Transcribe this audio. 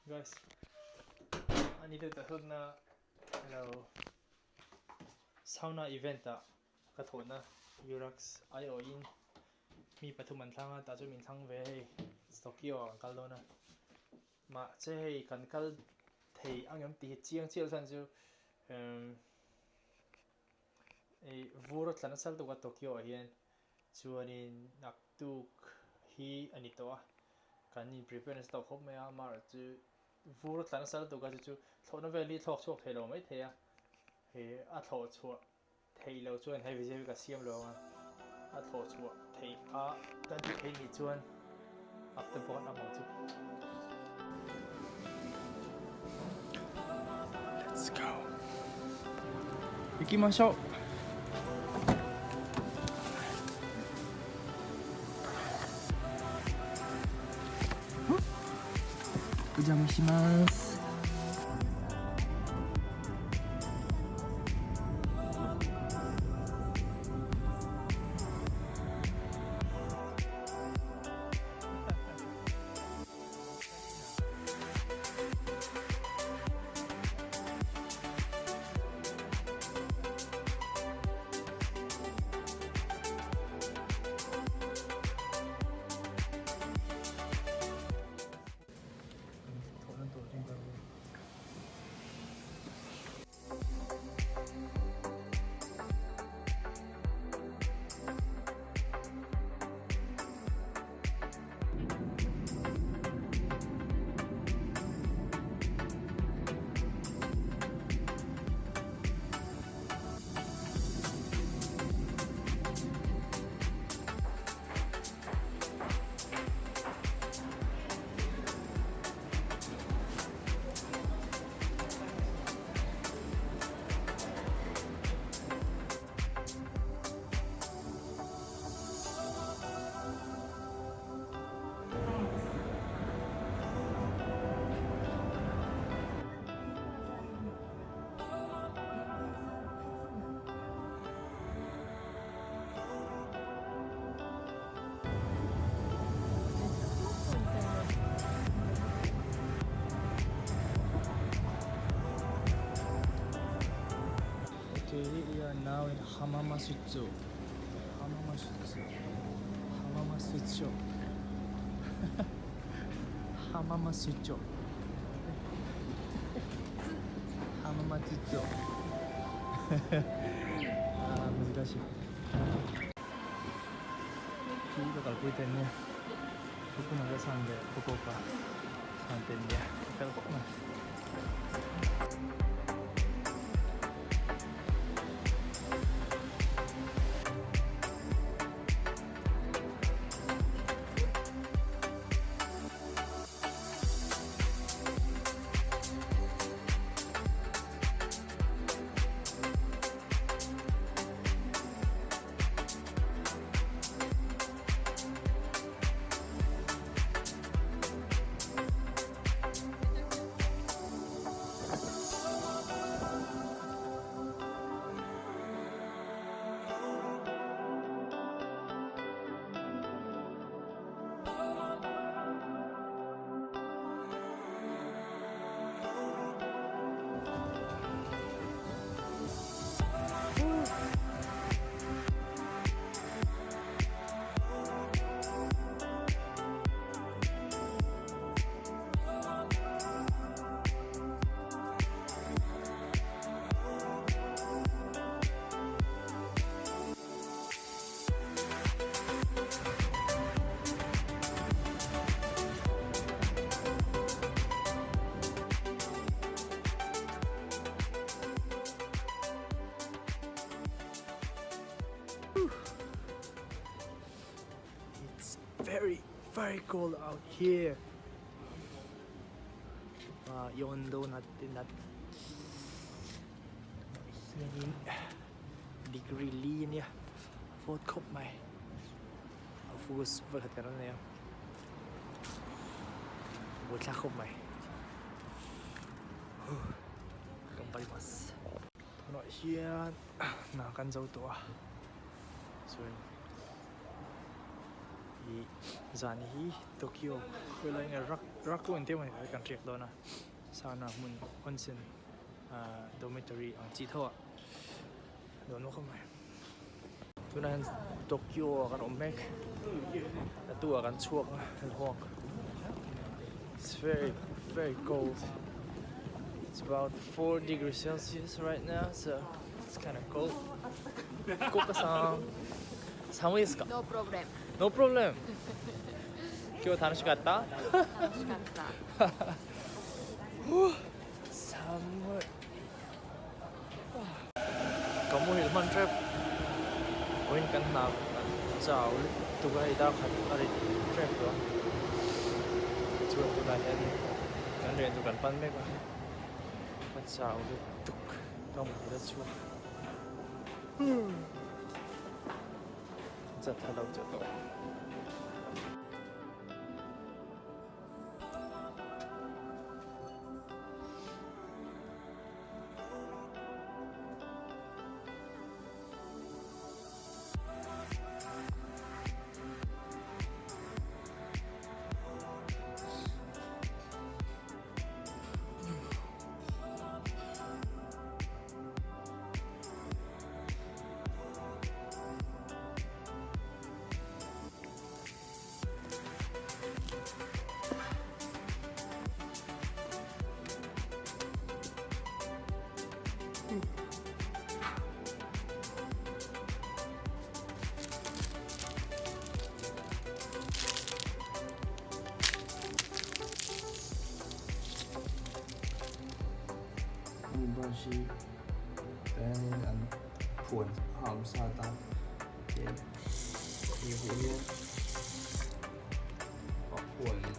Guys, ani deuh ta hlutna hello sauna event ah ka thawhna Urax aiawhin mi pathum an thlang a, tah chuan min thlang ve hei Tokyo ah kan kal dawn a, mahse hei kan kal thei ang em tih hi chiang chiah chuan chu umm ih vur a tla nasa lutuk a Tokyo ah hian chuanin naktuk hi a ni tawh a kan in prepare nasa tawh khawp mai a amaherawh chu vur a tla nasa lutuk a chu chu thlawhna vel hi thlawk chhuak thei lo mai thei a he a thlawh chhuah theih loh chuan he video hi ka siam lo ang a a thlawh chhuah theih a kan ti thei nih chuan after pawh kan ang ang chu. Let's go. Ikimashou. Ojamashimashou. Okay, we are now in Hamamatsucho. Hamamatsucho. Hamamatsucho. Hamamatsucho. Hamamatsucho. あー難しい。次だからこういったね。徳永さんで福岡3点で。It's very very cold out here. Ah, 4度なってなhianin degree li ania vawt khawp mai a focus vawikhat kan rawn nei a buaithlak khawp mai ganbarimasu tunah hian hna kan zo tawh a chuan. Ih zan hi Tokyo khawilai nge rak Rakuen te emaw kan riak dawn a sauna hmun onsen ah dormitory ang chi tho ah nuam lawk mai. Tunah hian Tokyo ah kan awm mek a tu ah kan chhuak a kan hawng it's very very cold it's about 4 degrees celsius right now so it's kind of cold 福岡さん寒いですか No problem. No problem 今日楽しかった楽しかった。寒いka muhil hman tep vawiin kan hna chau lutuk a hei dar khat a ri tep tawh a chuan tunah hian kan rian chu kan pan mek a ka chau lutuk ka muhil a chhuak chat a lo che tawh. Hemi brush hi chuanin an phuan a awm sat a tian hei huh hian a phuan.